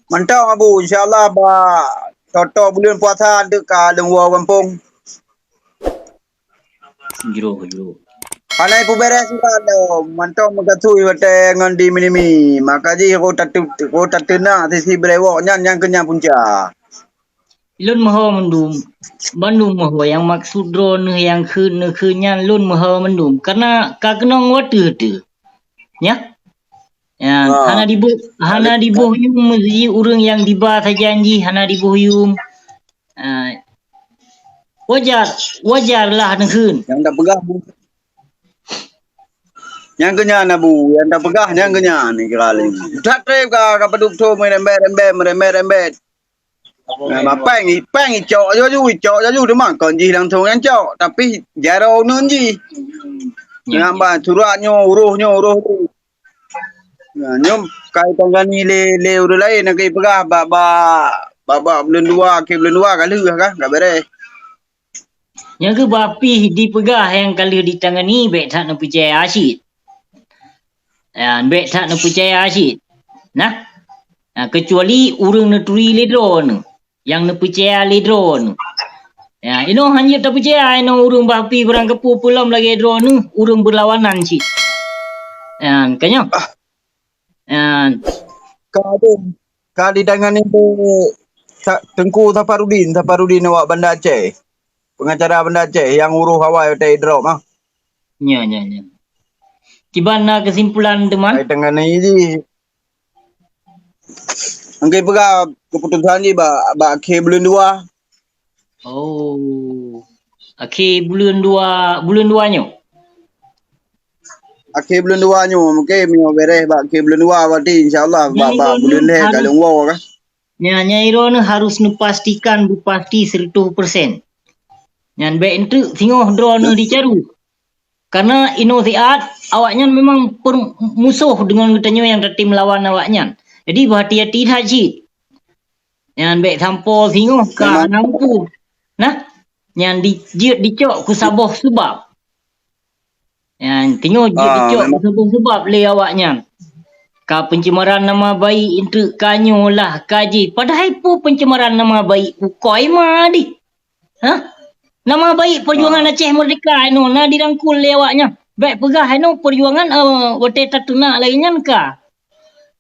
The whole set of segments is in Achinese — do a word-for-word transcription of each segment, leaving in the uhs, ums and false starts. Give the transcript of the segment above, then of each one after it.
Mantong Abu, insya Allah bak toto buleuen puasa deuek ka lôn woe gampông. Jroh, jroh. Hana ipeubéréh surat lom, mantong meugasui watée ngon di Minimi. Maka jih rot tatu-, rot tateunak sisi brewok nyan nyang keu nyan punca. Lôn meuho mandum, bandum meuho nyang maksud droeneuh nyang kheun neukheun nyan lôn meuho mandum. Karena ka keunong watée teuh. Nyan. Nyan, ha, hana diboh, hana diboh yum meusiji ureuëng nyang diba sajan jih hana diboh yum. Ah, wajar, wajar lah neukheun. Nyang tapeugah, nyang keu nyan Abu, nyang tapeugah nyang keu nyan, kira lé. That treb ka, ka padub tho meurembet-rembet, meurembet-rembet. Nah, ba péng, péng icok laju, icok laju, teuma kon jih langsung nyang cok, tapi jaroe uneuen jih. Ya, nyan ya. Ban surat nyoe, uroh nyoe, uroh tu. Nah, nyoe ka itangani lé, lé ureuëng laén, nyang ka ipeugah bak, bak, bak, bak buleuen dua, akhé buleuen dua ka lheueh kan, ka béreh. Nyang keuh bah pih dipeugah nyang ka lheueh ditangani bék that neupeucaya cit. Ya, bék that neupeucaya cit. Nah, nah, keucuali ureuëng neuturi lé droeneuh, nyang neupeucaya lé droeneuh. Ya, inoe hana jeuet tapeucaya inoe ureuëng bah pih barang keupeue peulom lagée droeneuh ureuëng beulawanan cit. Ya, ka nyoe. Ah. Ya. Ka ada, ka ditangani lé Sa-, Teungku Safarudin, Safarudin awak Banda Aceh. Pengacara Banda Aceh nyang uroh awai watée drop ah. Nya, nya, nya. Kiban na kesimpulan teuma? Ai tangani jih. Engkai peugah keputusan jih bak, bak akhé buleuen dua. Oh. Akhé buleuen dua, buleuen dua nyoe? Akhé buleuen dua nyoe, mungkin meunyoe béreh bak akhé buleuen dua berarti insya Allah bak, bak buleuen lhée ka lôn woe kan. Nyan, nyan droeneuh harus neupastikan beupasti seratus persen. Nyan bék enteuk singoh droeneuh dicaru. Karena inoe siat awaknyan memang per-, musoh deungon geutanyoe nyang tatem lawan awaknyan. Jadi, beuhati-hati that cit. Nyan bék sampoe singoh ka hana mampu. Nah, nyan di-, jeuet dicok keu saboh seubab. Nyan, singoh jeuet dicok keu saboh seubab lé awaknyan. Ka pencemaran nama baik enteuk ka nyoe lah ka jih. Padahai peue pencemaran nama baik ukoe ma dih. Hah? Nama baik perjuangan Aceh Merdeka inoe na dirangkul lé awaknyan. Bék peugah inoe perjuangan, eh, watée tateunak lagée nyan ka.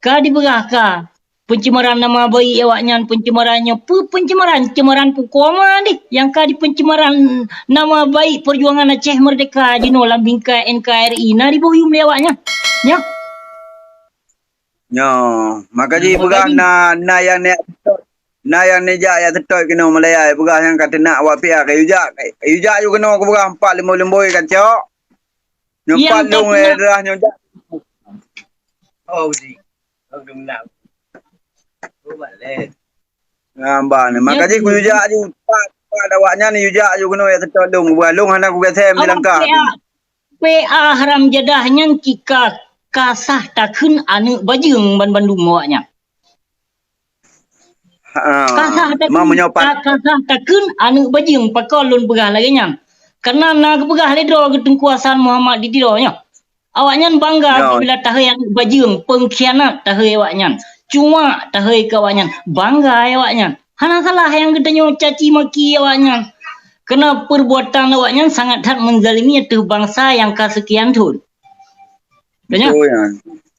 Ka dipeugah ka. Pencemaran nama baik awaknyan, pencemaran nyoe. Peue pencemaran? Cemaran pukoe ma dih nyang ka dipencemaran nama baik perjuangan Aceh Merdeka jinoe lam bingkai N K R I. Na diboh yum lé awaknyan. Nyoe. Nyoe, maka jih peugah na, na nyang neujak seutôt, na nyang neujak jak seutôt keunoe Malaya, peugah nyang ka teunak awak pih, ka yue jak, ka yue jak yue keunoe, kupeugah empat limong-limong ka cok. Nyoe pat lông daerah nyoe jak. Oh, di. Oh, dong nak. Oh, bak leh. Nah, bah ni. Maka jih ku yue jak ju pat, pat awaknyan yue jak ju keunoe jak seutôt lông. Buah lông hana ku gasé meulangkah. P A haram jadah nyan cit ka, ka sah takheun aneuëk bajeueng ban bandum awaknyan. Ha, ka sah takheun, ka, ka sah takheun aneuëk bajeueng pakon lôn peugah lagée nyan. Karena na geupeugah lé droe geuteungku Hasan Muhammad di Tiro nyoe. Awaknyan bangga apabila tahei aneuëk bajeueng, pengkhianat tahei awaknyan, cuak tahei keu awaknyan, bangga awaknyan. Hana salah nyang geutanyoe caci maki awaknyan. Karena perbuatan awaknyan sangat that menzalimi ateueh bangsa nyang ka seukian thon. Tanya,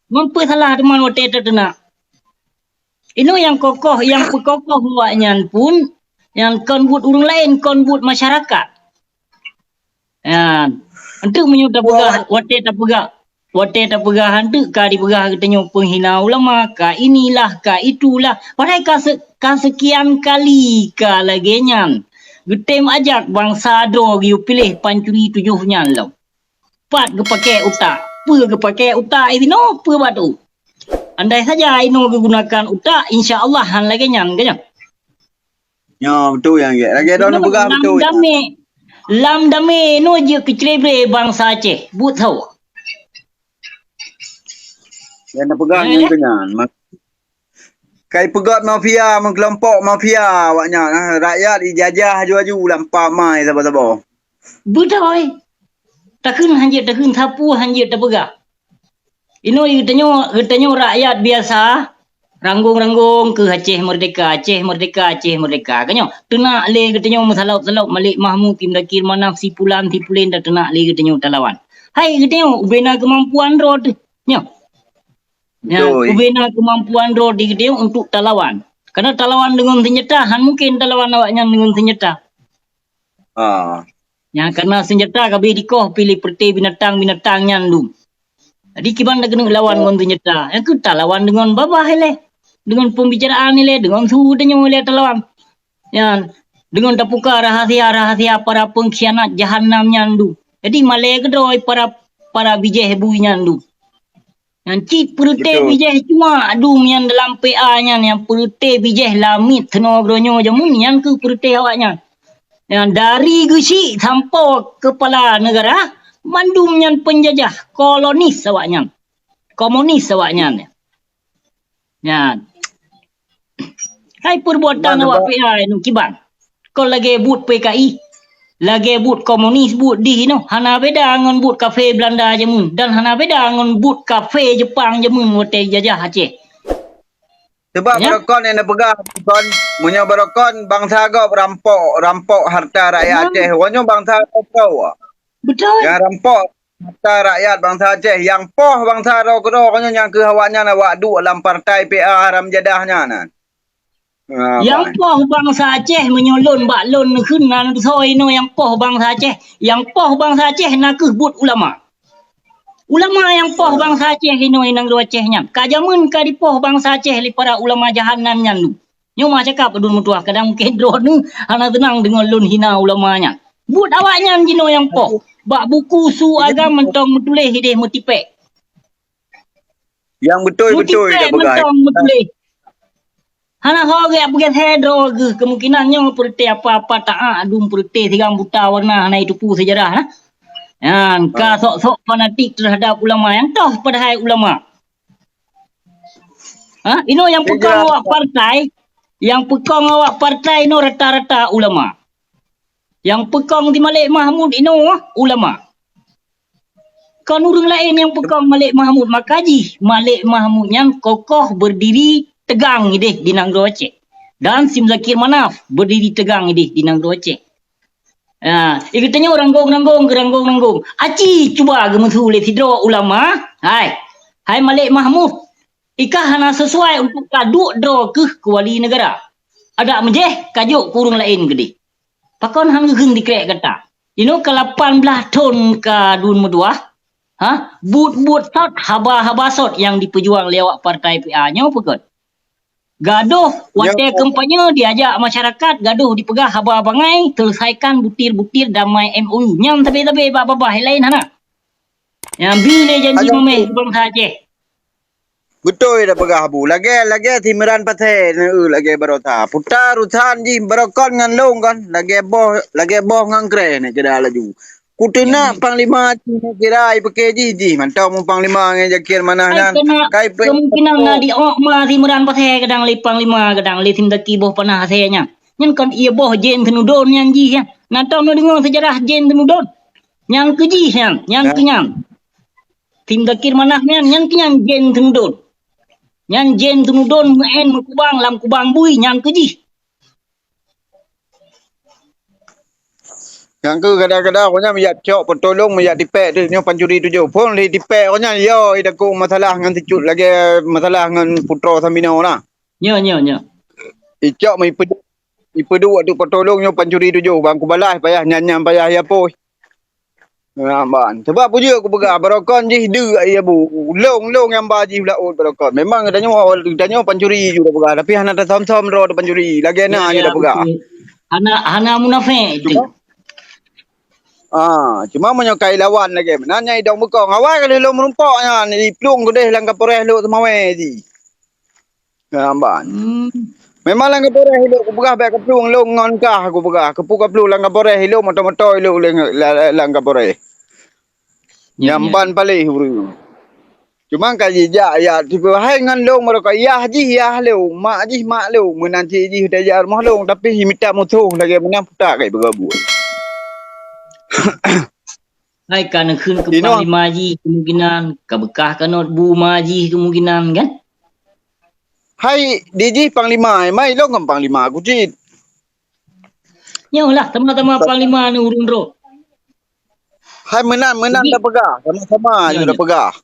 mampu salah teuma watée tateunak. Inoe nyang kokoh, nyang peukokoh awaknyan pun, nyang kon buet ureuëng laén, kon buet masyarakat. Nyan, enteuk meunyoe tapeugah, watée tapeugah, watée tapeugah enteuk ka dipeugah geutanyoe penghina ulama, ka inilah, ka itulah. Padahai ka se-, ka seukian kali ka lagée nyan. Geutem ajak bansa droe geuyue piléh pancuri tujoh nyan lom. Pat geupaké utak? Peue geupaké utak inoe? Peue batu? Andai saja inoe geugunakan utak, insya Allah han lagée nyan, ka nyan. Nyoe beutôi nyang gét. Lagée droeneuh peugah beutôi. Lam damé, lam damé inoe jeuet keu celebrate bansa Aceh. Buet tho. Nyang tapeugah nyan keu nyan. Kai peugét mafia, meukelompok mafia awaknyan, ah, rakyat ijajah aju-aju lam pamai saboh-saboh. Beutôi. Takheun han jeuet, takheun sapeue han jeuet tapeugah. Inoe geutanyoe, geutanyoe rakyat biasa, Ranggong-ranggong keu Aceh Merdeka, Aceh Merdeka, Aceh Merdeka. Kan nyoe, teunak lé geutanyoe meusalop-salop Malik Mahmud, Tim Dakir Manaf, si pulan, si pulen, dan teunak lé geutanyoe talawan. Hai geutanyoe, ubena keumampuan droe teuh. Nyoe. Ya, ubena keumampuan droe di geutanyoe untuk talawan. Karena talawan deungon seunjata, han mungken talawan awaknyan deungon seunjata. Ah. Nyan karena seunjata ka bri dikoh pih lé peureuté binatang-binatang nyan dum. Jadi kiban da keuneuk lawan ngon seunjata. Nyang keuh talawan deungon babah ilée. Deungon pembicaraan ilée, deungon su tanyoe ilée talawan. Nyan, deungon tapuka rahasia-rahasia para pengkhianat jahanam nyan dum. Jadi malée keudroe para, para bijéh bui nyan dum. Nyan cit peureuté bijéh cuak dum nyan dalam P A nyan, nyang peureuté bijéh lamiet seunoe droenyoe jameun, nyan keuh peureuté awaknyan. Nyan dari geuchik sampoe keupala neugara, mandum nyan peunjajah, kolonis awaknyan. Komunis awaknyan. Nyan. Hai peurbuatan awak P A nyoe kiban. Kon lagée buet P K I, lagée buet komunis, buet dih nyoe, hana beda ngon buet kafé Belanda jameun dan hana beda ngon buet kafé Jepang jameun watée jajah Aceh. Sebab barokon nyang neupeugah, kon, meunyoe barokon bansa gob rampok, rampok harta rakyat Aceh, woe nyoe bansa gob. Beutôi. Nyang rampok harta rakyat bansa Aceh, nyang poh bansa droe keudroe nyoe nyang keuh awaknyan awak duek lam partai P A haram jadah nyan. Nyang poh bansa Aceh meunyoe lôn bak lôn neukheun na soe inoe nyang poh bansa Aceh. Nyang poh bansa Aceh na keuh buet ulama. Ulama nyang poh bansa Aceh inoe inong dua Aceh nyan. Ka jameun ka dipoh bansa Aceh lé para ulama jahanam nyan dum. Nyoe meucakap aduen meutuah, kadang mungken droeneuh hana teunang deungon lôn hina ulama nyan. Buet awaknyan jinoe nyang poh. Bak buku su agam mantong meutuléh ideh meutipék. Nyang beutôi-beutôi dah peugah. Mantong meutuléh. Hana ho geuyak peugah hai droe geuh, kemungkinan nyoe peureuté apa-apa taat dum peureuté sigang buta warna hana jitupu seujarah nah. Nyan ka sok-sok fanatik terhadap ulama nyang toh padahai ulama. Ha? Inoe nyang peukong awak partai, nyang peukong awak partai inoe rata-rata ulama. Nyang peukong di Malik Mahmud inoe ulama. Kon ureuëng laén nyang peukong Malik Mahmud, maka jih Malik Mahmud nyan kokoh berdiri tegang ideh di nanggroe Aceh. Dan Sim Zakir Manaf berdiri tegang ideh di nanggroe Aceh. Ha, geutanyoe ranggong-ranggong, geuranggong-ranggong. Aci cuba geumeusu lé sidroe ulama, hai, hai Malik Mahmud, ikah hana sesuai untuk ka duek droe keuh keu wali negara. Adak meujeh ka jok keu ureuëng laén geudeh. Pakon han geukheun dikrek gata? Inoe ka lapan blaih thon ka dun meuduah, ha? Buet-buet sot, haba-haba sot nyang dipeujuang lé awak partai P A nyoe peugah. Gadoh watée kampanye diajak masyarakat, gadoh dipeugah haba bangai, selesaikan butir-butir damai M O U. Nyan sabe-sabe bak babah laén hana. Nyang bi lé janji mameh bansa Aceh. Beutôi dah peugah Abu. Lagée, lagée si Imran Pasé, lagée barosa. Puta urusan jih barokon ngon lông kan. Lagée boh, lagée boh ngon kreh ni kira laju. Kuteunak panglima cina kira ipeuke jih jih mantong mu panglima ngon Zakir Manaf nyan. Kai pe kemungkinan na diok ma si Imran Pasé kadang lé panglima kadang lé Sim Zaki boh panah asée nyan. Nyan kon ié boh Jen Seunudon nyan jih ya. Na tom na deungoe seujarah Jen Seunudon. Nyan keu jih nyan, nyan keu nyan. Sim Zakir Manaf nyan, nyan keu nyan Jen Seunudon. Nyan Jen Seunudon meu'en meukubang lam kubang bui nyan keu jih. Nyang keu kadang-kadang awaknyan meujak cok peutulông meujak tipék tu nyoe pancuri tujoh. Phon lé tipék awaknyan yo idakung masalah ngon sicut lagée masalah ngon Putroe Saminoe na. Nyo nyo nyo. Icok meuipeuduk, ipeuduek ateueh peutulông nyoe pancuri tujoh bang kubalai payah nyan-nyan payah yapôi. Nyan ban. Sebab peujeuet kupeugah barokon jih deuk ai Abu. Lông-lông nyang ba jih laôt barokon. Memang geutanyoe, geutanyoe pancuri ju tapeugah, tapi hana tasöm-söm droe tapancuri. Lagée na ju tapeugah. Hana, hana munafék itu. Cuma, ah, cuma meunyoe kai lawan lagée meunan nyang idong beukong. Awai ka lheueh lôn meurumpok nyan, iplueng keudeh lam Kapolres Lhokseumawe jih. Nyan ban. Memang lam Kapolres ilok kupeugah bèk kaplueng lôn ngon kah kupeugah. Keupeue kaplueng lam Kapolres ilok moto-moto ilok lam Kapolres. Nyan ban paléh ureueng. Cuma ka jijak ya tipe hai ngon lôn meureuka yah jih yah lôn, mak jih mak lôn, meunan cit jih tajak rumoh lôn tapi mita musoh lagée meunan putak kai beugabui. Hai ka neukheun keu panglima jih kemungkinan, ka beukah kanot bu ma jih kemungkinan kan? Hai, di jih panglima, mai lôn ngon panglima aku cit. Nyoe lah, sama-sama panglima ni ureuëng droe. Hai meunan, meunan tapeugah, sama-sama nyoe tapeugah.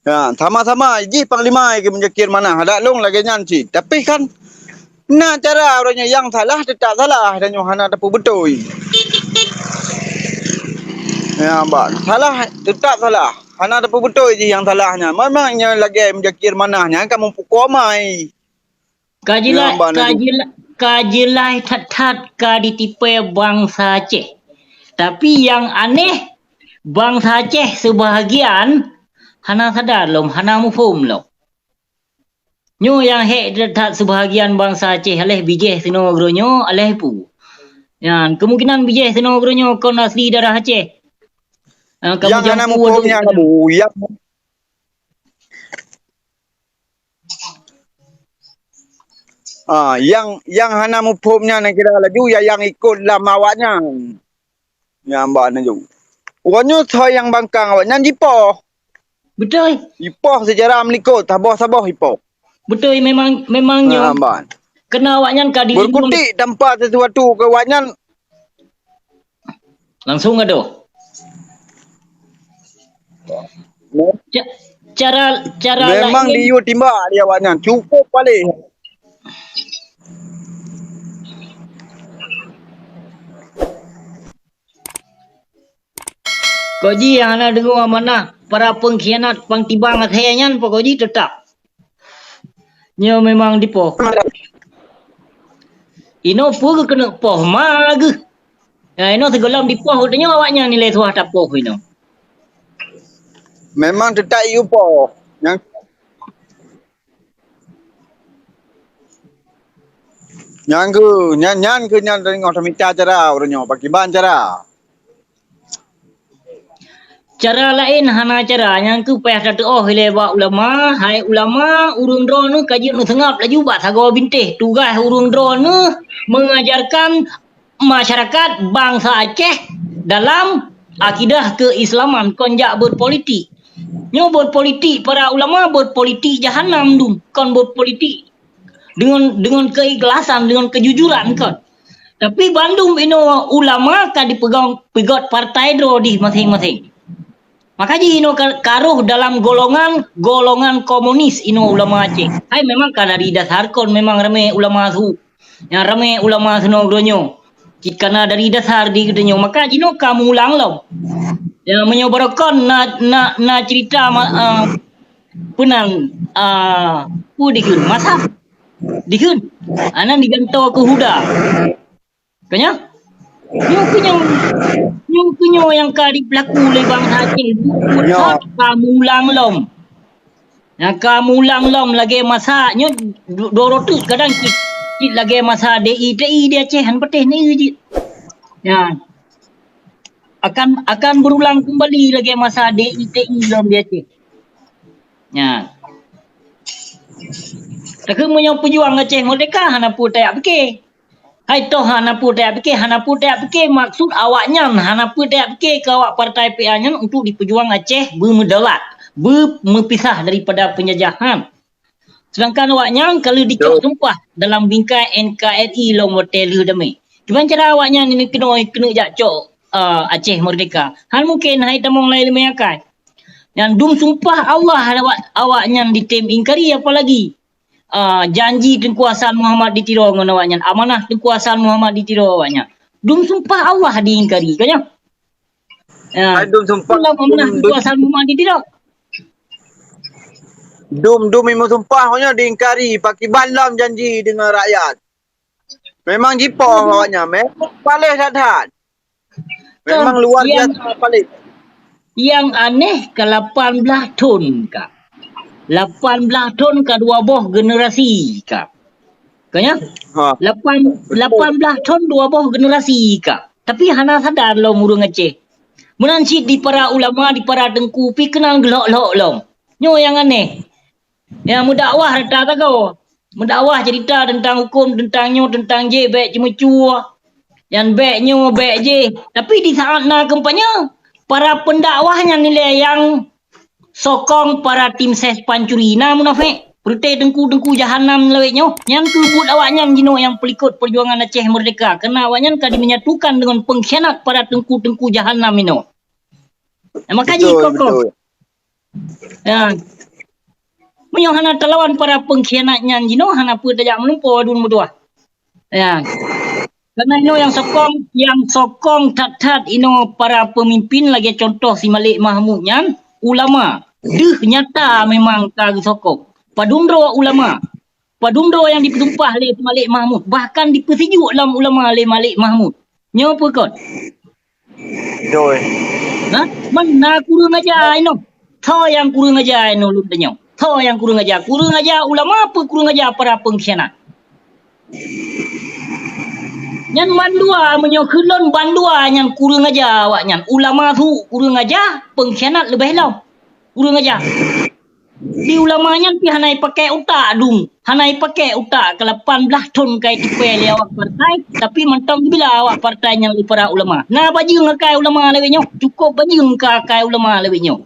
Ya, sama-sama jih panglima ke Muzakir Manah. Adak lôn lagée nyan cit. Tapi kan na cara uroe nyoe nyang salah teutap salah, dan nyoe hana tapeubeutôi. Ya, ban. Salah teutap salah. Hana tapeubeutôi jih nyang salah nyan. Memang nyoe lagée Muzakir Manah nyan ka meupukoe amai. Ka jeulaih, ka jeulaih, ka jeulaih that-that ka ditipée bansa Aceh. Tapi nyang aneh, bansa Aceh seubahagian hana sadar lom, hana muphom lom. Nyoe nyang hék that-that seubahagian bansa Aceh aléh bijéh sinoe geuronyoe aléh peue. Nyan, kemungkinan bijéh sinoe geuronyoe kon asli darah Aceh. Ah, ka meujampu nyan, Abu. Nyang Ah, nyang, nyang hana muphom nyan kira laju ya nyang ikot lam awaknyan. Nyang bak laju. Uroe nyoe soe nyang bangkang awaknyan jipoh. Beutôi. Jipoh secara meulikot, saboh-saboh jipoh. Beutôi, memang, memang nyoe. Kena awaknyan ka dilindungi. Berkutik tanpa sesuatu ke awaknyan. Langsung gadoh. Ca-, cara, cara memang laén diyue timbak di awaknyan. Cukup paléh. Kok jih nyang hana deungoe amanah para pengkhianat pang tibang asée nyan pokok jih teutap. Nyoe memang dipoh. Inoe peue keuneuk poh ma geuh. Ya, inoe sigohlom dipoh geutanyoe awaknyan nilai tuah tapoh inoe. Memang teutap yue poh. Nyang, nyang keu, nyan, nyan keu nyan teungoh tamita cara uroe nyoe, pakiban cara. Cara laén hana cara, nyang keuh payah tateuoh ilée bak ulama, hai ulama, ureuëng droeneueh ka jeuet neuseungab laju bak sagoe bintéh. Tugaih ureuëng droeneueh mengajarkan masyarakat bansa Aceh dalam akidah keislaman, kon jak berpolitik. Nyoe berpolitik para ulama, berpolitik jahanam dum, kon berpolitik deungon, deungon keikhlasan, deungon kejujuran kon. Tapi bandum inoe ulama ka dipeugong, peugöt partai droe di maséng-maséng. Maka jih inoe ka, ka rôh dalam golongan, golongan komunis inoe ulama Aceh. Hai memang ka dari dasar kon memang ramé ulama su. Nyang ramé ulama sinoe geutanyoe. Cit kana dari dasar di geutanyoe. Maka jinoe ka meulang lom. Ya, meunyoe barokon na, na, na cerita ma-, ah, peunan, ah, peue dikheun? Masa. Dikheun. Anan digantoe keu Huda. Ka nyan? Nyoe keuh nyoe, nyoe keuh nyoe nyang ka jipeulaku lé bansa Aceh. Buet that ka meulang lom. Nyang ka meulang lom lagée masa nyoe du-, dua ratus kadang cit, cit lagée masa D I T I di Aceh, han patéh neue jih. Nyan. Akan, akan berulang kembali lagée masa D I T I lom di Aceh. Nyan. Tapi meunyoe peujuang Aceh Merdeka hana peue tajak pike. Hai toh hana peue tajak pike, hana peue tajak pike, maksud awaknyan hana peue tajak pike keu awak partai P A nyan untuk dipeujuang Aceh beumeudalat, beumeupisah daripada penjajahan. Sedangkan awaknyan ka lheueh dicok sumpah dalam bingkai N K R I lom watée lheueh damé. Kiban cara awaknyan ni keunoe keuneuk jak cok, ah, Aceh Merdeka? Hal mungken hai tamong lai leumé akai. Nyan dum sumpah Allah awak, awaknyan ditem ingkari apalagi ah, janji Teungku Hasan Muhammad di Tiro ngon awaknyan, amanah Teungku Hasan Muhammad di Tiro awaknyan. Dum sumpah Allah diingkari, ka nyoe? Ya. Hai dum sumpah, amanah dum, Teungku Hasan Muhammad di Tiro. Dum, dum imum sumpah nyoe diingkari, pakiban lom janji deungon rakyat. Memang jipoh awaknyan, memang paléh that-that. Memang luar biasa paléh. Nyang aneh ka lapan blaih thon ka. Lapan blaih thon ka dua boh generasi ka. Ka nyan? Ha. Lapan, betul. Lapan blaih thon dua boh generasi ka. Tapi hana sadar lom ureuëng Aceh. Meunan cit di para ulama, di para teungku pi keunan geulhok-lhok lom. Nyoe nyang aneh. Ya, meudakwah rata sagoe. Meudakwah cerita teuntang huköm, teuntang nyoe, teuntang jih, bék ceumeucue. Nyan bék nyoe, bék jih. Tapi di saat na kampanye, para pendakwah nyan ilée nyang sokong para tim ses pancuri. Na munafék. Peureute teungku-teungku jahanam lawét nyoe, nyan keuh buet awaknyan jinoe nyang peulikot peujuangan Aceh Merdeka, keureuna awaknyan ka jimenyatukan deungon peungkhianat para teungku-teungku jahanam inoe. Maka jih kokoh. Ya. Meunyoe hana talawan para peungkhianat nyan jinoe, hana peue tajak meulumpoe dun meutuah. Ya. Karena inoe nyang sokong, nyang sokong that-that inoe para peumimpin lagée contoh si Malik Mahmud nyan, ulama. Deuh nyata memang ka geusokong. Padum droe ulama. Padum droe nyang dipeusumpah lé si Malik Mahmud. Bahkan dipeusijuek lom ulama lé Malik Mahmud. Nyoe peue kon? Doi. Ha? Man na kureueng aja inoe. Tho nyang kureueng aja inoe lôn tanyong. Tho nyang kureueng aja. Kureueng aja ulama apa kureueng aja para peungkhianat? Nyan bandua meunyoe keu lôn bandua nyan kureueng aja awaknyan. Ulama su kureueng aja, peungkhianat leubeh lom. Kureueng aja. Di ulama nyan pih hana jipakèk utak dum. Hana jipakèk utak ka lapan blaih thon ka jitipèe lé awak partai, tapi mantong jibila awak partai nyan lé para ulama. Na bajeueng akai ulama lagèe nyoe, cukôp bajeueng ka akai ulama lagèe nyoe.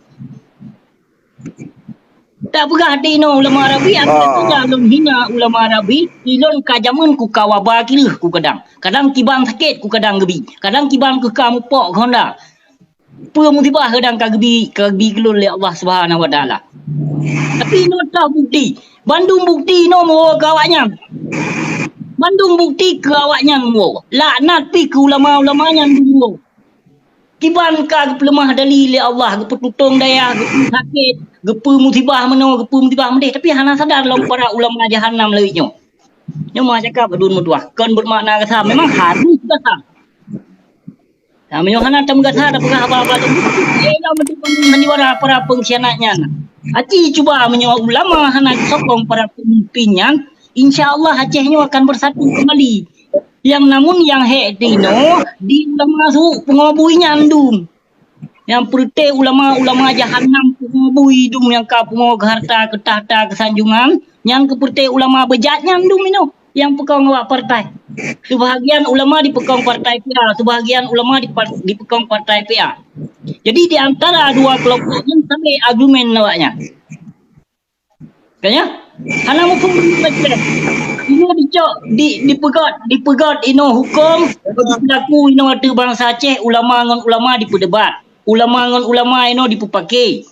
Tak peugah di inoe ulama Arabi, aku tak peugah lôn hina ulama Arabi, ilôn ka jameun ku ka waba kileuh ku kadang. Kadang kiban sakét ku kadang geubi. Kadang kiban keu ka mupok honda. Peue musibah kadang ka geubi, ka geubi keu lôn lé Allah Subhanahu Wa Taala. Tapi inoe toh bukti. Bandum bukti inoe meuwoe keu awaknyan. Bandum bukti keu awaknyan meuwoe. Laknat pih keu ulama-ulama nyan dum meuwoe. Kiban ka geupeuleumah dali lé Allah, geupeututong dayah, geupeusakét, geupeumusibah meunoe, geupeusibah meudéh, tapi hana sadar lom para ulama jahanam lawét nyoe. Nyoe meucakap aduen meutuah, kon beumakna gata, memang harus gata. Nah, meunyoe hana tameugata tapeugah haba-haba lom, eh, lam meuteupeu sandiwara para peungkhianat nyan. Aci cuba meunyoe ulama hana sokong para peumimpin nyan, insya Allah Aceh nyoe akan bersatu kembali. Yang namun yang hék tinoe di ulama su pungo bui nyan dum. Nyang peureute ulama-ulama jahanam pungo bui dum nyang ka pungo keu harta, keu takhta, keu sanjungan, nyang keu peureute ulama beujat nyan dum inoe nyang peukong awak partai. Seubahagian ulama dipeukong partai P A, seubahagian ulama dipa-, dipeukong partai P A. Jadi di antara dua kelompok nyan sabe argumen awaknyan. Kan ya? Hana muphom macam. Inoe dicok, di, dipeugöt, dipeugöt inoe huköm, dipeulaku inoe ateueh bansa Aceh, ulama ngon ulama dipeudebat. Ulama ngon ulama inoe dipeupake.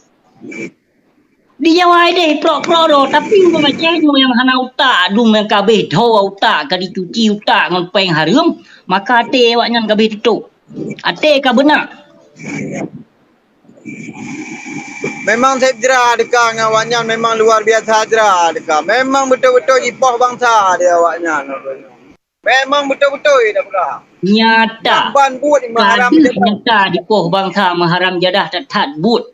Di Jawa deh prok-prok droe, tapi ureueng Aceh nyoe nyang hana utak, dum nyang ka abéh tho utak, ka dicuci utak ngon péng hareuem, maka até awaknyan ka abéh tutôp. Até ka beuna. Memang sép jra deka ngon awaknyan, memang luar biasa jra deka. Memang beutôi-beutôi jipoh bansa di awaknyan. Memang beutôi-beutôi dak peugah. Nyata. Ban buet meuharam. Ka deuh jadah. Nyata jipoh bansa meuharam jadah that-that buet.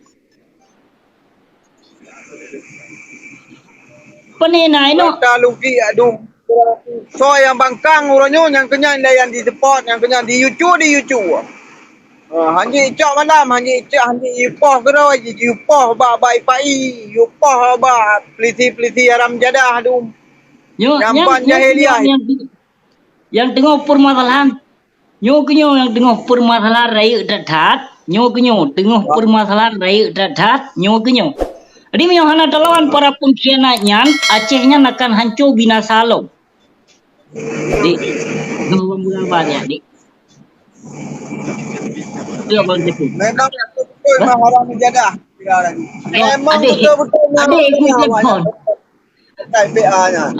Pane na inoe. Rata lugi adu. Soe nyang bangkang uroe nyoe nyang keunyan layan di depot, nyang keunyan di yucu, di yucu. Ha, hanjeuet icok malam, hanjeuet icok, hanjeuet ipoh keudroe, ji-, jipoh bak, bak ipai, ipoh bak pelisi-pelisi haram jadah tu. Nyoe, nyang ban jahiliah. Nyang, nyang, nyang teungoh peumasalahan. Nyoe keunyoe nyang teungoh peumasalahan rayeuk that-that. Nyoe keunyoe teungoh peumasalahan rayeuk that-that. Nyoe keunyoe. Jadi meunyoe hana talawan para pengkhianat nyan, Aceh nyan akan hanco binasa lom. Dik, ngomong mula banyak, Dik. Memang betul-betul meuharam jadah. Memang betul-betul meuharam jadah.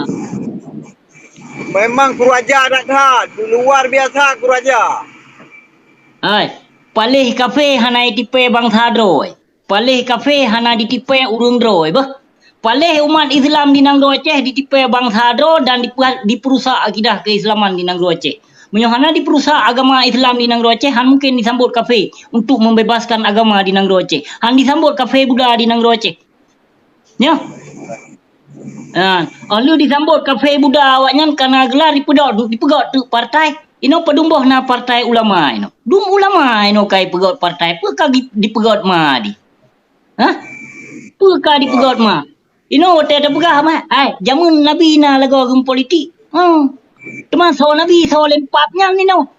Memang kuraja that-that, luar biasa kuraja. Hai, paléh kafé hana jitipée bansa droe. Paléh kafé hana jitipée ureuëng droe, beuh. Paléh umat Islam di nanggroe Aceh jitipée bansa droe dan dipe-, dipeurusak akidah keuislaman di nanggroe Aceh. Meunyoe hana dipeurusak agama Islam di nanggroe Aceh, han mungken disambot kafé untuk membebaskan agama di nanggroe Aceh. Han disambot kafé Buddha di nanggroe Aceh. Nyoe. Ha, oh lheueh disambot kafé Buddha awaknyan kana geula dipeudot, dipeugöt teuk partai. Inoe padum boh na partai ulama inoe. Dum ulama inoe ka ipeugöt partai, peue ka gi-, dipeugöt ma di? Hah? Peue ka dipeugöt ma? Inoe watée tapeugah ma, ai, jameun Nabi na lagoe geupolitik. Huh. Teuma soe Nabi, soe lempap nyan inoe.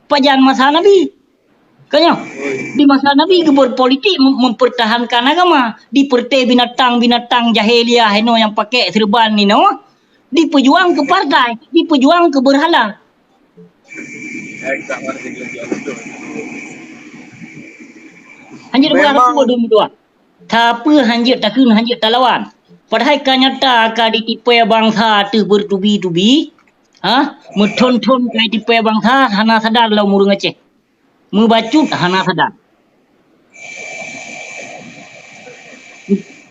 Pajan masa Nabi? Ka nyoe, di masa Nabi geuber politik mem-, mempertahankan agama, diperté binatang-binatang jahiliyah inoe nyang pakai serban inoe, dipeujuang keu partai, dipeujuang keu berhala. Hanjeuet beurasa dua dua. Sapeue hanjeuet takheun, hanjeuet talawan. Padahai ka nyata ka ditipée bansa teuh bertubi-tubi, ha? Meuthon-thon ka ditipée bansa hana sadar lom ureuëng Aceh. Meubacut hana sadar.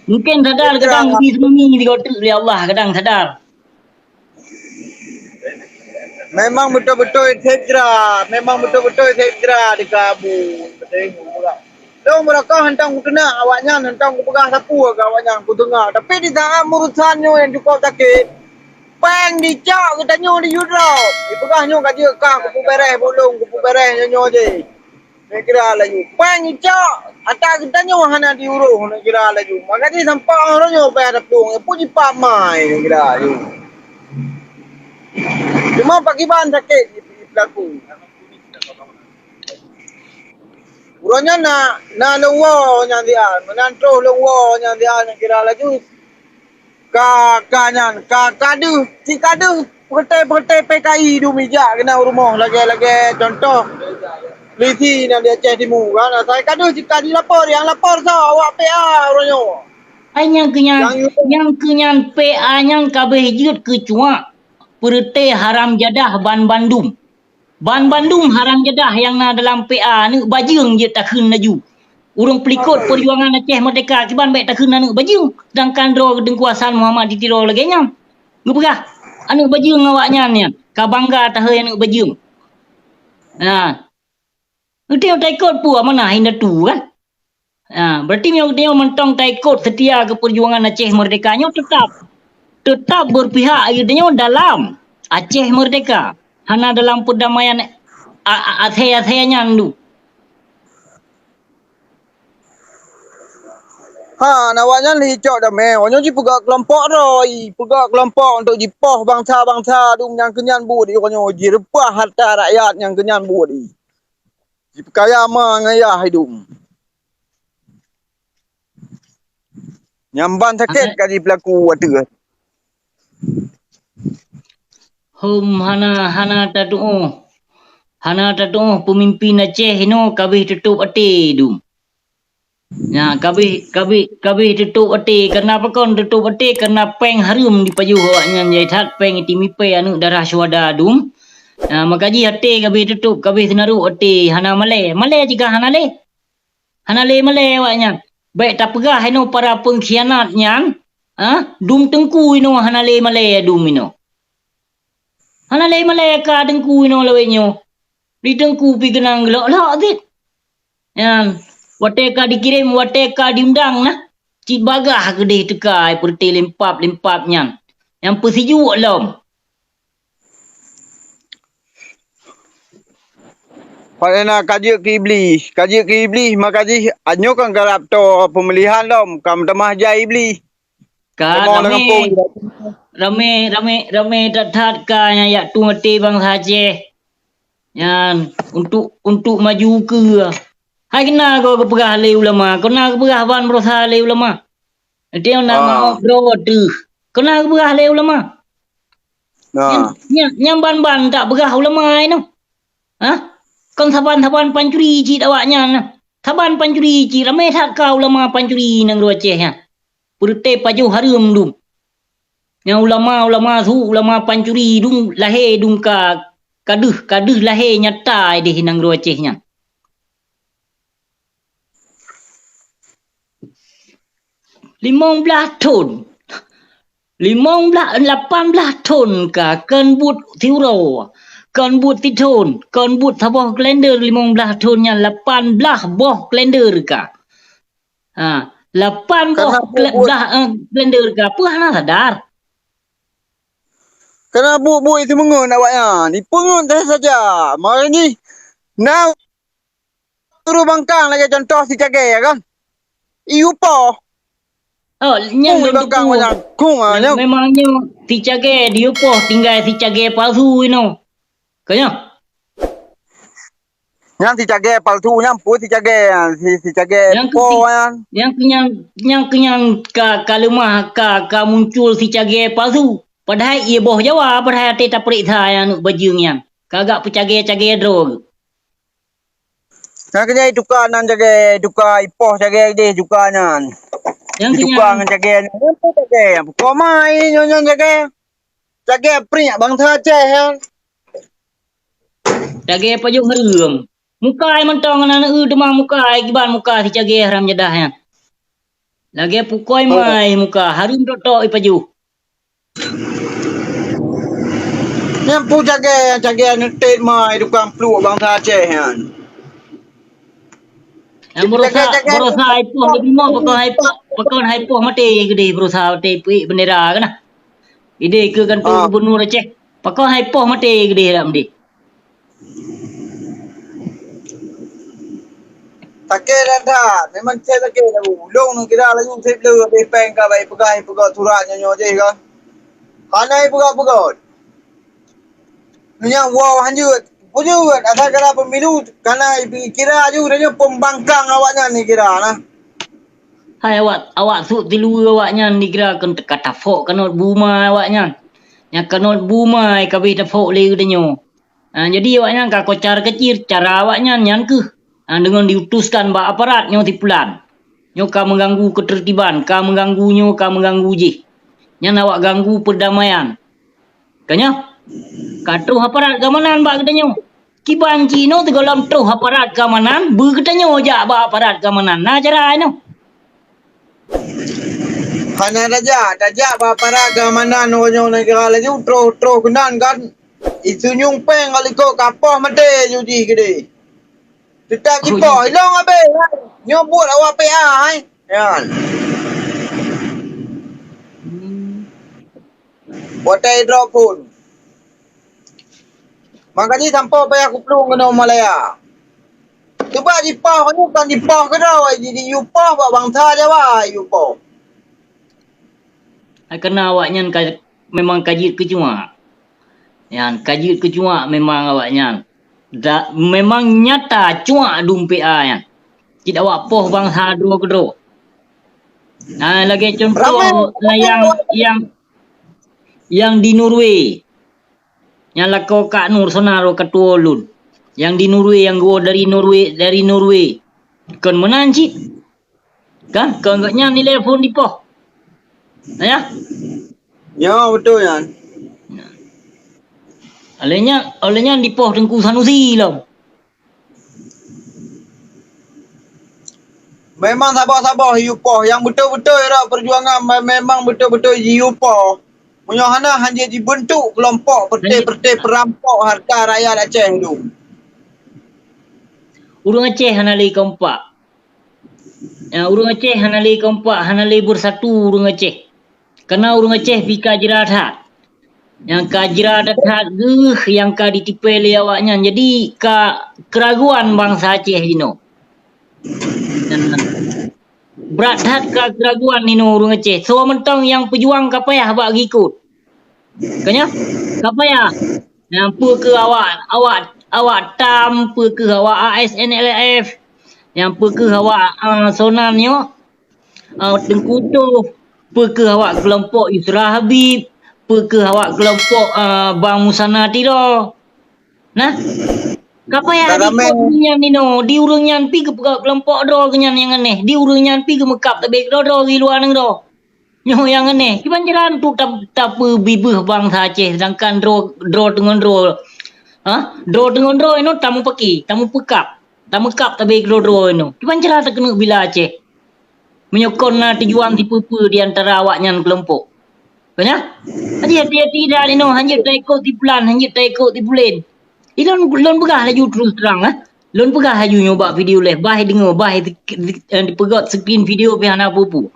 Mungkin sadar kadang di tsunami digoteuk lé Allah, kadang sadar. Memang beutôi-beutôi setra, memang beutôi-beutôi setra di kabu. Lôn beureukoh hantom kuteunak awaknyan, hantom kupeugah sapeue keu awaknyan kuteungoh. Tapi di saat urusan nyoe nyang cukup sakét, péng dicok geutanyoe di Europe. Dipeugah nyoe ka jeuet kah, kupeubéréh bulong, kupeubéréh nyoe-nyoe jih. Neukira laju. Péng icok, ata geutanyoe hana diurôh, neukira laju. Maka jih sampôk uroe nyoe payah taplueng, ya pun jipat mai, neukira laju. Cuma pakiban sakét di, di pelaku. Uroe nyoe na, na lôn woe nyang siat, meunan troh lôn woe nyang siat, neukira laju. Ka, ka nyan, ka, ka deuh, cit ka deuh, peureuté-peureuté P K I dum ijak keunan u rumoh lagée-lagée contoh lisi nyan di Aceh Timu kan. Asai ka deuh cit ka dilapor, nyang lapor soe awak P A uroe nyoe. Ai nyang keu nyan, nyang keu nyan P A nyan ka abéh jeuet keu cuak peureuté haram jadah ban bandum. Ban bandum haram jadah nyang na dalam P A aneuëk bajeueng jeuet takheun laju. Ureuëng peulikot peujuangan Aceh Merdeka kiban bék takheun aneuëk bajeueng, seudangkan droe Teungku Hasan Muhammad di Tiro lagée nyan. Geupeugah, aneuëk bajeueng awaknyan nyan, ka bangga tahôi aneuëk bajeueng. Nah, geutanyoe taikot peue amanah indatu kan? Ha, berarti meunyoe geutanyoe mantong taikot seutia keu peujuangan Aceh Merdeka nyoe, teutap, teutap beupihak geutanyoe dalam Aceh Merdeka, hana dalam peudamaian a-, a-, asée-asée nyan dum. Ha, na awak nyan lheuh cok damé, awak nyoe jipeugah keulompok droe, peugah keulompok untuk jipoh bansa-bansa dum nyang keu nyan buet, awak nyoe jireupah harta rakyat nyang keu nyan buet. Jipeukaya ma ngon yah idum. Nyang ban sakét ka jipeulaku ateueh. Hom hana, hana tatuoh. Hana tatuoh peumimpin Aceh inoe ka abéh teutôp até dum. Nyan, ka abéh, ka abéh, ka abéh teutôp até. Kareuna pakon teutôp até? Kareuna péng hareuem jipajoh awaknyan jai that, péng itimipée aneuëk darah syuhada dum. Nah, maka jih até ka abéh teutôp, ka abéh teunarok até, hana malée. Malée jih ka hana lé. Hana lé malée awaknyan. Bék tapeugah inoe para peungkhianat nyan, ha? Dum teungku inoe hana lé malée dum inoe. Hana lé malée ka teungku inoe lawét nyoe. Di teungku pi keunong geulok-lok cit. Nyan, watée ka dikirém, watée ka diundang nah, cit bagaih keudeh teuka ai peureuté limpab-limpab nyan. Nyang peusijuek lom. Padahai na ka jeuet keu Iblih, ka jeuet keu Iblih, maka jih nyoe kan karab toe peumulihan lom, ka meutamah jai Iblih. Ka ramé, ramé, ramé, ramé that-that ka nyang jak tueng até bansa Aceh. Nyan, untuk, untuk maju keue. Hai keunan goe geupeugah lé ulama, keunan geupeugah ban beurosa lé ulama. Nanti na maoh droe teuh. Keunan geupeugah lé ulama. Nyan, nyan, nyan ban-ban tak peugah ulama inoe. Hah? Kon saban-saban pancuri cit awaknyan nah. Saban pancuri cit, ramé that ka ulama pancuri nanggroe Aceh nyan. Peureuté pajoh hareuem dum. Nyang ulama-ulama su, ulama pancuri dum lahé dum ka, ka deuh, ka deuh lahé nyata ideh nanggroe Aceh nyan. Limong blaih thon. Limong blaih, lapan blaih thon ka, kon buet siuroe, kon buet sithon, kon buet saboh kalender limong blaih thon nyan, lapan blaih boh kalender ka. Ha, lapan boh kle-, blaih, eh, kalender ka, peue hana sadar? Kana buet-buet simeungon awaknyan, ipeungon saja. Mari jih, na Ureuëng bangkang lagée contoh si Cagée kan. Iyue poh. Oh, nyan bangkang macam kung ah nyoe. Memang nyoe si Cagée diyue poh tinggai si Cagée palsu inoe. Ka nyoe. Nyan si cagée palsu nyan, peue si cagée nyan, si, si cagée Nyang po keu si-, nyan. Nyang keu nyang, nyang keu nyang ka, ka leumah, ka, ka muncul si cagée palsu. Padahai ie boh Jawa, padahai até tapeuriksa nyang aneuk bajeueng nyan. Ka gak peucagée-cagée droe. Nyan keuh nyan ituka nan cagée, ituka ipoh cagée deh ituka nyan. Nyang keuh Ituka nyan. Ngon cagée nyan, nyan pun cagée. Peuko mai nyoe nyan cagée. Cagée priek bansa Aceh nyan. Cagée pajoh hareuem. Muka ai mantong ngon aneuk eu teuma muka ai kiban muka si cagée haram jadah nyan. Lagée pukoi Oh. mai muka, hareuem tok-tok ipajoh. Nyan peue cagée, cagée neutet mai tukang pluek bansa Aceh nyan. Nyang barosa, Cagée-cagée barosa hai poh leubeh mo, pakon hai poh, pakon hai poh maté keudeh barosa maté peuék bendera keunan. Ideh keu kantô Ah. gubernur Aceh. Pakon hai poh maté keudeh dak meudeh. Sakét that-that, memang cit sakét laju. Ulôn neukira laju seb le habéh péng ka bai peugah, peugah surat nyoe-nyoe jih ka. Hana peugah-peugah. Nyan wow hanjeuet. Peujeuet, asai kira pemilu, kana kira laju, laju pembangkang awaknyan neukira na. Hai awak, awak sut di luwa awaknyan dikira kon teuka tafok kanot buma awaknyan. Nyang kanot buma ka beh tafok lé geutanyoe. Ha, jadi awaknyan ka kocar kacir cara awaknyan nyan keuh, ha, deungon diutuskan bak aparat nyoe sipulan. Nyoe ka meuganggu keuteurtiban, ka meuganggu nyoe, ka meuganggu jih. Nyan awak ganggu peurdamaian. Ka nyoe, ka troh aparat keamanan bak geutanyoe. Kiban cit inoe sigohlom troh aparat keamanan, beu geutanyoe jak bak aparat keamanan. Na cara inoe. Hana tajak, tajak bak aparat keamanan uroe nyoe neugara laju troh-troh keunan kan. Isunyueng péng ka likot ka poh maté ju jih keudeh. Teutap Oh, jipoh, iya. Ilong abéh. Nyoe buet awak P A, hai. Nyan. Hmm. Watèe droe phôn. Maka jih sampoe payah kuplueng keunoe Malaya. Cuba jipoh nyoe kan jipoh keudroe, ji, ji yupoh bak bansa Jawa yupoh. Hai keunan awaknyan ka, memang ka jeuet keu cuak. Nyan, ka jeuet keu cuak memang awaknyan. Da, memang nyata cuak dum P A nyan. Cit awak poh bansa droe keudroe. Nah, lagèe contoh, Ramai. Nah, nyang, nyang, nyang di Norway. Nyang lakoe Kak Nur Sonar katuwoe lôn. Nyang di Norway, nyang geuwoe dari Norway, dari Norway. Kon meunan cit. Kan? Kon gobnyan nilai phôn dipoh. Nah, ya? Ya, beutôi nyan. Nah. Oleh nyan, oleh nyan dipoh Teungku Sanusi lom. Memang saboh-saboh jiyue poh. Nyang beutôi-beutôi rot peujuangan me-, memang beutôi-beutôi jiyue poh. Meunyoe hana, hana jibeuntuk keulompok peureuteh-peureuteh peurampok hareuta rakyat Aceh dum. Ureueng Aceh hana lé kompak. Ya, ureueng Aceh hana lé kompak, hana lé beusatu ureueng Aceh. Kareuna ureueng Aceh pih ka jra that. Nyang ka jra that-that geuh nyang ka jitipèe lé awaknyan. Jadi, ka keuraguan bansa Aceh jinoe. Brat that ka keuraguan inoe ureueng Aceh. Soe mantong nyang peujuang ka payah bak geuikot. Ka nyoe? Ka payah. Nyang peue keuh awak, awak, awak tam, peue keuh awak A S N L F, nyang peue keuh awak, ah, Sonan nyoe, ah, Teungku Toh, peue keuh awak keulompok Yusra Habib, peue keuh awak keulompok, ah, Bang Musana Tiro. Nah, ka payah diikot nyan inoe, di ureueng nyan pih geupeugah keulompok droe geuh nyan nyang aneh, di ureueng nyan pih geumeukab tabé droe-droe di luwa nanggroe. Nyoe nyang aneh, kiban cara untuk ta-, tapeubibeuh bansa Aceh, sedangkan droe, droe teungon droe, ha? Droe teungon droe inoe tameupaki, tameupeukab, tameukab tabé droe-droe inoe. Kiban cara takeuneuk bila Aceh? Meunyoe kon na tujuan sipeue-peue di antara awaknyan keulompok. Ka nyoe? Jadi hati-hati dah inoe, hanjeuet taikot sipulan, hanjeuet taikot sipulen. Ilôn, lôn peugah laju terus terang, eh. Lôn peugah laju nyoe bak video leh, bah deungoe, bah di, di, eh, dipeugöt screen video pih hana peue-peue.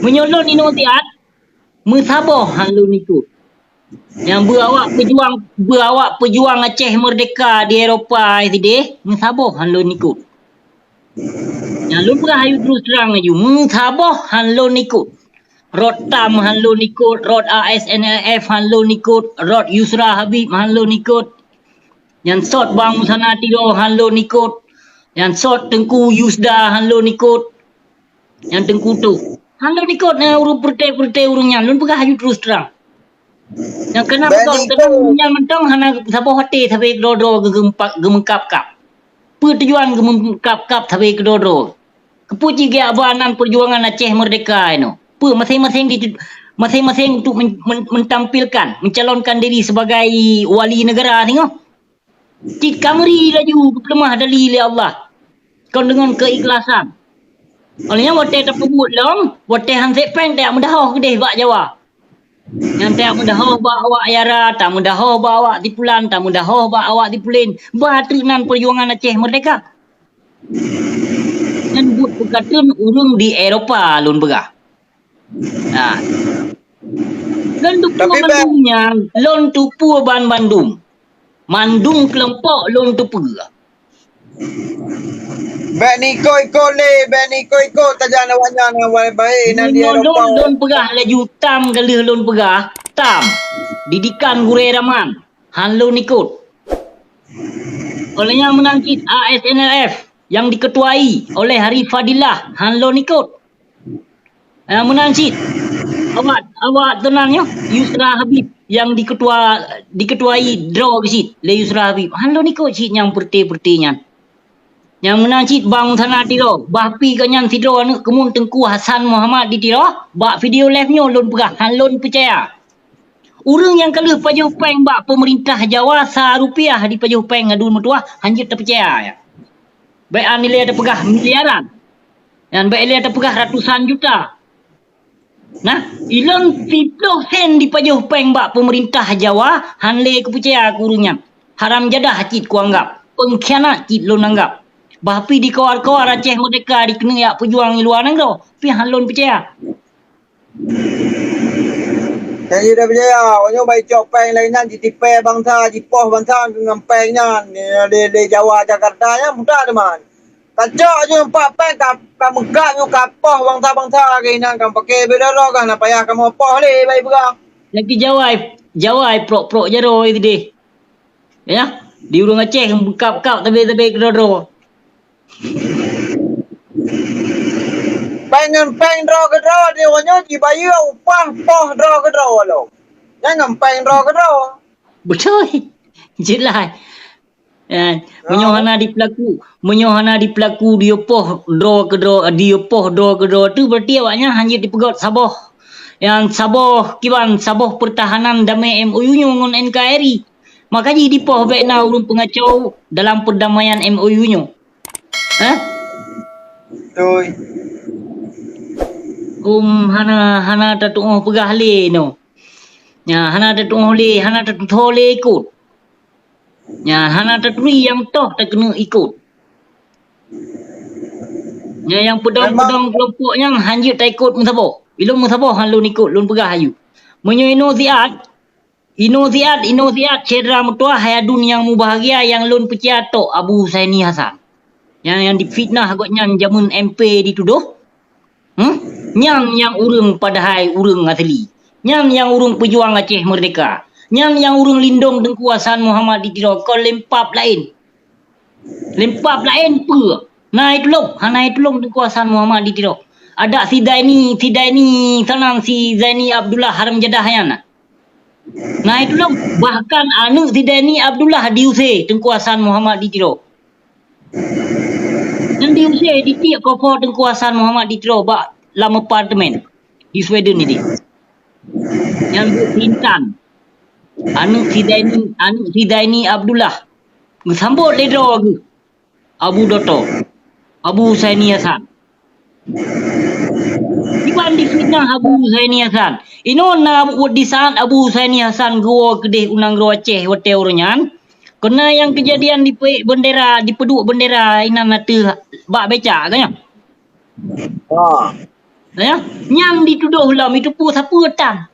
Meunyoe lôn inoe siat, meusaboh han lôn ikot. Nyang beu awak peujuang, beu awak peujuang Aceh Merdeka di Eropa sideh, meusaboh han lôn ikot. Nyang lôn peugah laju terus terang laju, meusaboh han lôn ikot. Rot tam han lôn ikot, rot A S N L F han lôn ikot, rot Yusra Habib han lôn ikot. Nyan sot Bang Musana Tiro han lôn ikot. Nyan sot Teungku Yusda han lôn ikot. Nyan Teungku Tuh. Han lôn ikot nyan ureuëng peureute-peureute ureuëng nyan. Lôn peugah aju terus terang. Nyang keunan beutôi, nyan mantong hana saboh até sabe keudroe-droe geu-, geumeungkap-kap. Peue tujuan geumeungkap-kap sabe keudroe-droe? Keupeue cit geujak ba nan peujuangan Aceh Merdeka inoe? Peue maséng-maséng di, maséng-maséng untuk men-, men-, mentampilkan, mencalonkan diri sebagai wali negara singoh? Cit ka meuri laju geupeuleumah dali lé Allah. Kon deungon keikhlasan. Óh lheueh nyan watée tapeubuet lom, watée han sép péng tajak meudahoh keudeh bak Jawa. Nyan tajak meudahoh bak awak Yara, tameudahoh bak awak Sipulan, tameudahoh bak awak Sipulen. Bah treuk nan peujuangan Aceh Merdeka. Nyan buet peukateun ureuëng di Eropa lôn peugah. Ha. Lôn tupeue bandum nyan, lôn tupeue ban bandum. Mandum keulompok lôn tupeue. Bék niko-iko lé, bék niko-iko tajan awaknyan awai baé nan di Eropa. Lôn peugah laju tam galeh lôn peugah, tam. Didikan gurée raman, han lôn ikot. Óh lheueh nyan meunan cit A S N L F nyang diketuai oleh Arif Fadillah, han lôn ikot. Ah, meunan cit. Awak, awak teunan nyoe, Yusra Habib nyang diketua-, diketuai droe cit lé Yusra Habib. Han lôn ikot cit nyang peureute-peureute nyan. Nyang meunan cit Bang Musana Tiro, bah pi geuh nyan sidroe aneuëk keumun Teungku Hasan Muhammad di Tiro, bak video live nyoe lôn peugah, han lôn peucaya. Ureuëng nyang ka lheueh pajoh péng bak peumeurintah Jawa sa rupiah dipajoh péng ngon dum meutuah, han jeuet tapeucaya. Bék an ilée tapeugah miliaran. Nyan bék ilée tapeugah ratusan juta. Nah, ilôn siplôh sen dipajoh péng bak peumeurintah Jawa, han lé kupeucaya keu ureuëng nyan. Haram jadah cit kuanggab, peungkhianat cit lôn anggab. Bah pi dikawar-kawar Aceh Merdeka dikeuneuk jak peujuang i luwa nanggroe, pih han lôn peucaya. Nyang jeuet tapeucaya, meunyoe bai cok péng lagée nyan jitipée bansa, jipoh bansa ngon péng nyan, lé, lé Jawa Jakarta nyan mudah teuma. Kacok ju empat péng ka, ka meugak nyoe ka poh bansa-bansa lagée nyan ka pake beda droe ka na payah kamoe poh lé bai peugah. Lagi jawai, jawai prok-prok jaroe sideh. Ya, di ureuëng Aceh beukab-kab tabe-tabe keudroe-droe. Péng ngon péng droe keudroe di ureuëng nyoe jibayeue upah poh droe keudroe lom. Nyan ngon péng droe keudroe. Beutôi. Jeulaih. Eh, meunyoe hana dipeulaku, meunyoe hana dipeulaku diyue poh droe keudroe, diyue poh droe keudroe tu berarti awaknyan hana dipeugöt saboh. Nyang saboh kiban, saboh peurtahanan damé M O U nyoe ngon N K R I. Maka jih dipoh bék na ureuëng peungacau dalam peurdamaian M O U nyoe. Hah? Beutôi. Hom hana, hana tatuoh peugah lé nyoe. Nya, hana tatuoh lé, hana tatuoh lé ikot. Nya, hana taturi nyang toh takeuneuk ikot. Nya, nyang peudong-peudong keulompok nyang han jeuet taikot meusaboh. Ilôn meusaboh han lôn ikot, lôn peugah aju. Meunyoe inoe siat, inoe siat, inoe siat, syedara meutuwah hai aduen nyang mubahgia nyang lôn peucaya tok Abu Husaini Hasan. Nyang, nyang difitnah gobnyan jameun M P ditudôh. Hmm? Nyan nyang ureuëng padahai ureuëng asli. Nyan nyang ureuëng peujuang Aceh Merdeka. Nyan nyang ureuëng lindong Teungku Hasan Muhammad di Tiro kon lempap laén. Lempap laén peue? Na itulông, hana itulông Teungku Hasan Muhammad di Tiro. Adak si Zaini, si Zaini, sanan si Zaini Abdullah haram jadah nyan na. Na itulông, bahkan aneuëk si Zaini Abdullah diusé Teungku Hasan Muhammad di Tiro. Nyan diusé ditiek kopo Teungku Hasan Muhammad di Tiro bak lam apartemen di Sweden nideh. Nyan buet si Intan. Aneuëk si Zaini, aneuëk si Zaini Abdullah. Geusambot lé droe geuh Abu Doto, Abu Husaini Hasan. Kiban difitnah Abu Husaini Hasan. Inoe na buet di saat Abu Husaini Hasan geuwoe keudeh u nanggroe Aceh watée uroe nyan. Keunan nyang keujadian dipeuék bendera, dipeuduek bendera inan ateueh bak becak ka nyan. Ha. Ya, nyang ditudôh lom itu peue sapeue tan.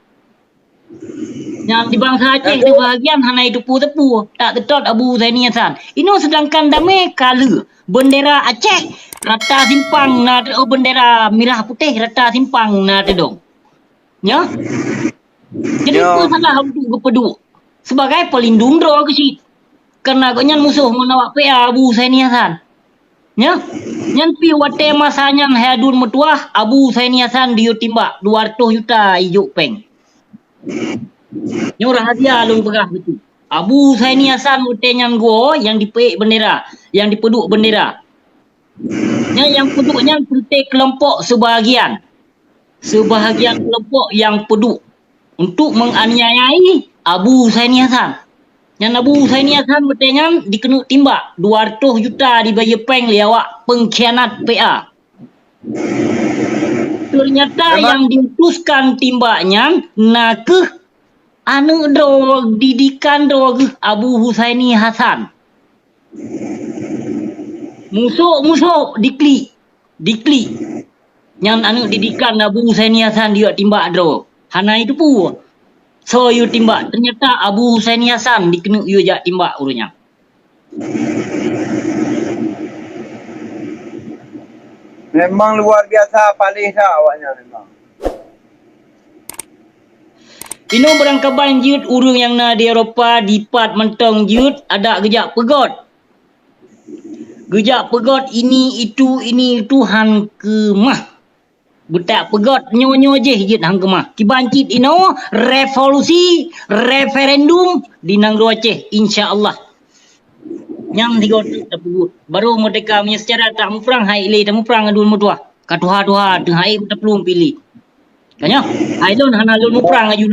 Nyang di bansa Aceh teubahagian hana itu peue-peue. Tak teutot Abu Zaini Hasan. Inoe sedangkan damé ka lheueh. Bendera Aceh rata simpang na teu-, oh, bendera mirah putih rata simpang na teudong. Nyoe? Jadi, peue salah untuk geupeuduek? Sebagai pelindung droe keuh cit. Karena gobnyan musoh ngon awak P A Abu Husaini Hasan. Nyoe, nyan pih watée masa nyan hai aduen meutuwah, Abu Husaini Hasan diyue timbak dua ratus juta ijok péng. Nyoe rahasia lôn peugah beutôi. Abu Husaini Hasan watée nyan goe nyang dipeuék bendera, nyang dipeuduek bendera. Nyan nyang peuduek nyan teuntée keulompok seubahagian. Seubahagian keulompok nyang peuduek untuk menganiayai Abu Husaini Hasan. Nyan Abu Husaini Hasan watée nyan dikeuneuk timbak dua ratus juta dibayeue péng lé awak pengkhianat P A. Ternyata nyang diutuskan timbak nyan nakeuh aneuëk droe, didikan droe geuh Abu Husaini Hasan. Musok-musok diklik, diklik. Nyan aneuëk didikan Abu Husaini Hasan diyue timbak droe. Hana jiteupeue soe yue timbak. Ternyata Abu Husaini Hasan dikeuneuk yue jak timbak ureuëng nyan. Memang luar biasa paléh that awaknyan memang. Inoe beurangkaban jeuet ureuëng nyang na di Eropa dipat mantong jeuet adak geujak peugét. Geujak peugét ini itu, ini itu han keumah. Beutak peugét nyoe-nyoe jih jeuet han keumah. Kiban cit inoe revolusi, referendum di nanggroe Aceh, insya Allah. Nyang sigoe teuk tapeubuet. Barô meurdeka meunyoe seucara tamuprang hai lé tamuprang aduen meutuwah. Ka tuha-tuha teuh hai taplueng piléh. Ka nyoe, hai lôn hana lôn muprang aju lôn